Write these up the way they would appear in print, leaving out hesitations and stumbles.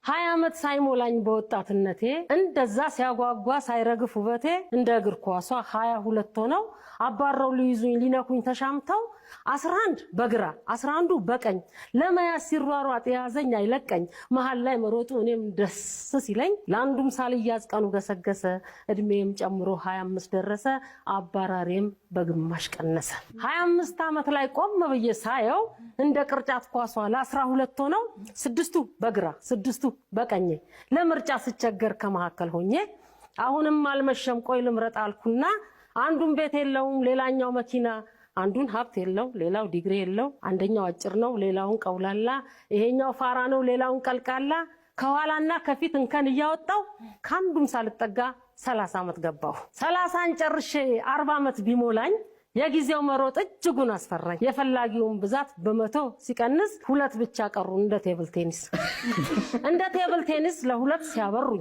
20 ዓመት ሳይሞላኝ በወጣትነቴ እንደዛ ሲያጓጓ ሳይረግፍ ውበቴ፣ እንደ እግር ኳሷ 22 ሆነው አባረው ሊይዙኝ ሊነኩኝ ተሻምተው፣ 11 በግራ 11ዱ በቀኝ ለመያዝ ሲሯሯጥ የያዘኝ አይለቀኝ። መሀል ላይ መሮጡ እኔም ደስ ሲለኝ፣ ለአንዱም ሳልያዝ ቀኑ ገሰገሰ። እድሜም ጨምሮ 25 ደረሰ። አባራሪም በግማሽ ቀነሰ። 25 ዓመት ላይ ቆም ብዬ ሳየው፣ እንደ ቅርጫት ኳሷ ለ12 ሆነው፣ ስድስቱ በግራ ስድስቱ በቀኜ፣ ለምርጫ ስቸገር ከመካከል ሆኜ፣ አሁንም አልመሸም ቆይ ልምረጥ አልኩና፣ አንዱን ቤት የለውም ሌላኛው መኪና፣ አንዱን ሀብት የለው ሌላው ዲግሪ የለው፣ አንደኛው አጭር ነው ሌላውን ቀውላላ፣ ይሄኛው ፋራ ነው ሌላውን ቀልቃላ፣ ከኋላና ከፊት እንከን እያወጣው ከአንዱም ሳልጠጋ 30 ዓመት ገባሁ። 30ን ጨርሼ 40 ዓመት ቢሞላኝ የጊዜው መሮጥ እጅጉን አስፈራኝ። የፈላጊውን ብዛት በ100 ሲቀንስ ሁለት ብቻ ቀሩ፣ እንደ table tennis። እንደ table tennis ለሁለት ሲያበሩኝ፣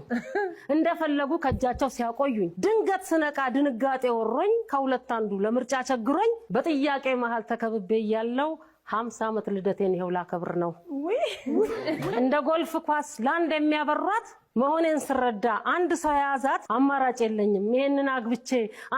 እንደፈለጉ ከእጃቸው ሲያቆዩኝ፣ ድንገት ስነቃ ድንጋጤ ወሮኝ፣ ከሁለት አንዱ ለምርጫ ቸግሮኝ፣ በጥያቄ መሃል ተከብቤ እያለው 50 ዓመት ልደቴን ይኸው ላከብር ነው። እንደ ጎልፍ ኳስ ለአንድ የሚያበሯት መሆኔን ስረዳ፣ አንድ ሰው የያዛት አማራጭ የለኝም፣ ይሄንን አግብቼ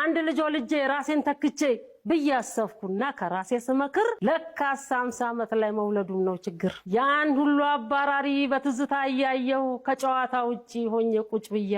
አንድ ልጅ ወልጄ ራሴን ተክቼ ብዬ አሰብኩና ከራሴ ስመክር፣ ለካስ 50 ዓመት ላይ መውለዱም ነው ችግር። ያን ሁሉ አባራሪ በትዝታ እያየሁ ከጨዋታ ውጪ ሆኜ ቁጭ ብያ